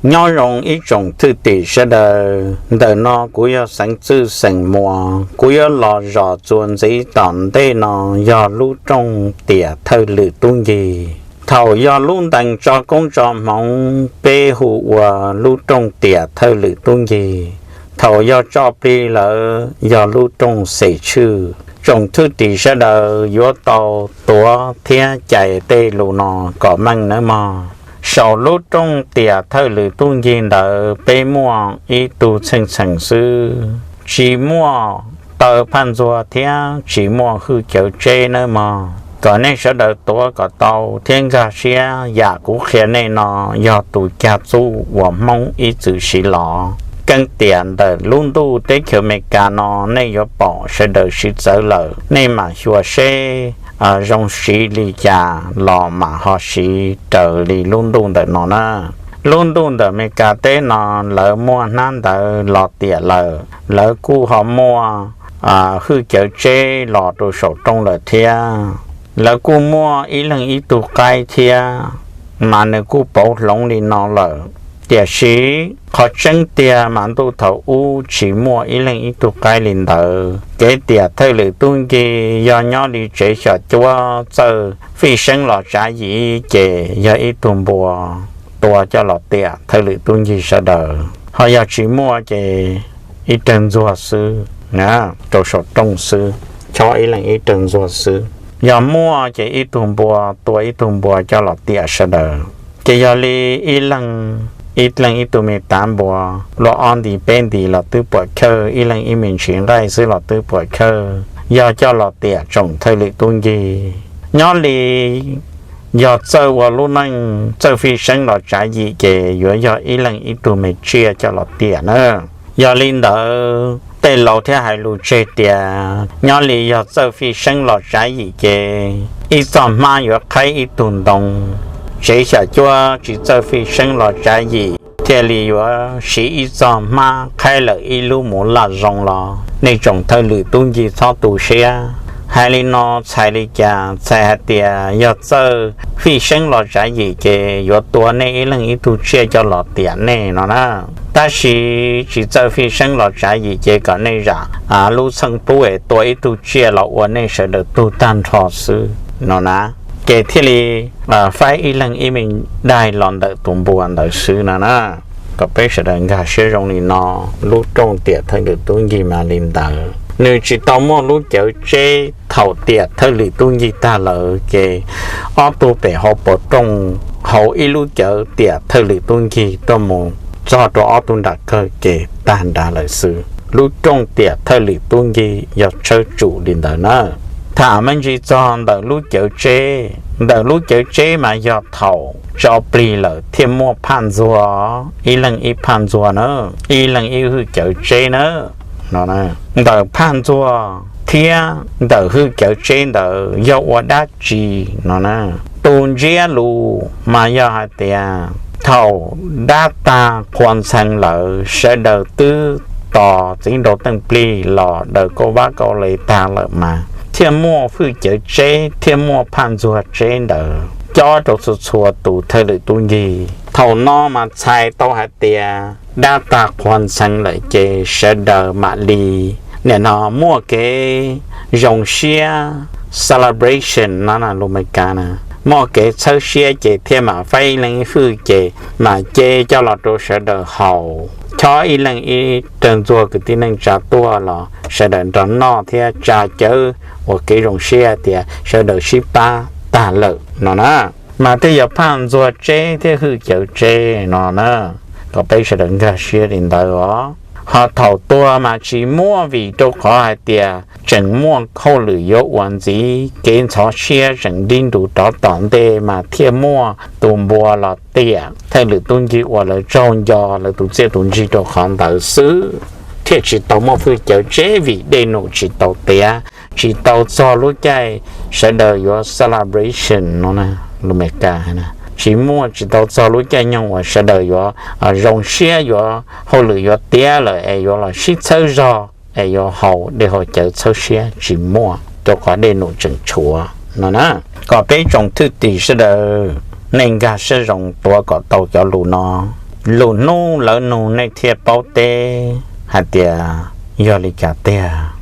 Nyob zoo ib tsoom thwj tim sawv daws, ntawm no kuv yog Xeev Txwj xeem Muas, kuv yuav los zom txuas ntxiv tom ntej no yog lub rooj tiam thawj lwm tub ncig. Thaum yog lub ntees tso koob tso hmoov peb hu ua lub rooj tiam thawj lwm tub ncig. Thaum yog tso plig lawm yog lub rooj xem tshwj. Tsoom thwj tim sawv daws yuav tau tuav thiab cais tej lus no kom meej nawb mog. Saum lub rooj tiam thawj lwm tub ncig ntawd peb muaj ib tug txheej txheem xwb, tsis muaj taw phaj ntxuag thiab tsis muaj hwj cawv tseb nawb mog. Kom nej sawv daws tuav kom tau thiab nkag siab, yam kuv qhia nej no yog tus cag txuj uas Hmoob ib txwm siv los. Keeb tiam ntawm lub ntuj teb chaws Amelikas no nej yuav pom sawv daws siv txawv lawm, nej mam xyuas seb zoo siv li cas los mam ho siv raws li lub ntuj ntawm no na. Lub ntuj ntawm Amelikas teb no lawv muaj hnab ntawv los tiam lawm, lawv kuj ho muaj hwj cawv tseb los rau saum rooj lawm thiab. Lawv kuj muaj ib leeg ib tug qaib thiab, mas nws kuj pauv hloov li no lawm. Tiam sis qhov tseeb tiag mas ntuj thaum ub tsis muaj ib leeg ib tug qaib li ntawd. Kev tiam thawj lwm tub ncig yog nyob li tsev xyom cuab txawj fij seeb los tsav yim ces yog ib tug npua tua coj los tiam thawj lwm tub ncig sawv daws. Ho yog tsis muaj ces ib rawg ntxuag xwb, rau saum rooj xwb, chob ib leeg ib rawg ntxuag xwb. Yog muaj ces ib tug npua tua ib tug npua coj los tiam sawv daws. Ces yog li ib leeg ib leeg ib tug me tav npua, luag ob nti peb nti los twb puam chawj, ib leeg ib me ntsis nqaij xwb los twb puam chawj, yog coj los tiam tsoom thawj lwm tub ncig. Nyob li yog txawj ua lub neej txawj fij seeb los tsav yim ces yuav yog ib leeg ib tug me tsiaj coj los tiam na. Yog li ntawd tej laus thiaj hais lus tseg tias nyob li yog txawj fij seeb los tsav yim ces ib txoj hmab yuav qhaib ib tug ntoo. Tsev xyom cuab tsis txawj fij seeb los tsav yim thiaj li yuav siv ib txoj hmab qhaib lawm ib lub muv laj zoo los. Nej tsoom thawj lwm tub ncig txhob tu siab. Hais li no txhais li cas? Txhais hais tias yog txawj fij seeb los tsav yim ces yuav tua nej ib leeg ib tug tsiaj coj los tiam nej no na. Tab sis tsis txawj fij seeb los tsav yim ces kom nej zam lub txheej pub es tua ib tug tsiaj los ua nej sawv daws tug tag nrho xwb no na. Ces thiaj li faib ib leeg ib me daig los ntawm tus npua ntawd xwb no na. Kom peb sawv daws nkag siab zoo li no, lub rooj tiam thawj lwm tub ncig mas li ntawd. Nws tsis tau muaj lub cawv tseb, thaum tiam thawj lwm tub ncig tag lawm ces ob tug pem hauv paus rooj hauv ib lub cawv tiam thawj lwm tub ncig tuaj mus txog rau ob tug nram kawg ces tag nrad lawm xwb. Lub rooj tiam thawj lwm tub ncig yog tshawb tsum li ntawd na. Tham me ntsis txog ntawm lub cawv tseb, ntawm lub cawv tseb mas yog thaum tso plig lawm thiaj muaj phaj ntxuag, ib leeg ib phaj ntxuag na, ib leeg ib hwj cawv tseb na no. Ntawm phaj ntxuag thiab ntawm hwj cawv tseb ntawd yog ua dab tsi no na? Tus ntsiab lus mas yog hais tias thaum dab tag qhua ntxhee lawm, sawv daws twb tos txiv nraug teej plig los daws kauj vab kauj le tag lawm mas thiaj muaj hwj cawv tseb thiaj muaj phaj ntxuag tseb ntawd cob rau txhua txhua tus thawj lwm tub ncig. Thaum no mas txhais tau hais tias dab tag qhua ntxhee lawm ces sawv daws mam li nim no muaj kev zoo siab, celebration no na lus Meskas na, muaj kev txhawb siab ces thiaj mam faib ib leeg ib hwj ces mam ce coj los rau sawv daws haus, chob ib leeg ib rawg ntxuag kwv tij neej tsa tuaj los sawv daws nrog noj thiab tsa cawv ua kev zoo siab tias sawv daws sib pab tag lawm no na. Mas thiaj yog phaj ntxuag tseb thiab hwj cawv tseb no na. Kom peb sawv daws nkag siab li ntawd os. Ho thaum tuag mas tsis muaj vim rau qhov hais tias tseem muaj hauj lwm yuav ua ntxiv, kev ntxhov siab tseem dib nrus rov tom ntej mas thiaj muaj tus npua los tiam thawj lwm tub ncig ua lawv tsaug nco lawv tus txiaj tus ntsig rau qhov ntawd xwb. Thiaj tsis tau muaj hwj cawv tseb vim dej num tsis tau tiav, tsis tau txog lub caij sawv daws yuav celebration no na, lus Meskas hais na. Tsis muaj, tsis tau txog lub caij nyoog uas sawv daws yuav zoo siab, yuav hauj lwm yuav tiav lawm es yuav los sib txhawb zog es yuav haus dej haus cawv txhawb siab, tsis muaj, rau qhov dej num tseem tshuav no na. Kom peb tsoom thwj tim sawv daws nej nkag siab zoo tuav kom tau cov lus no. lwm hnub lawv nug nej thiaj paub teb hais tias yog li cas tiag.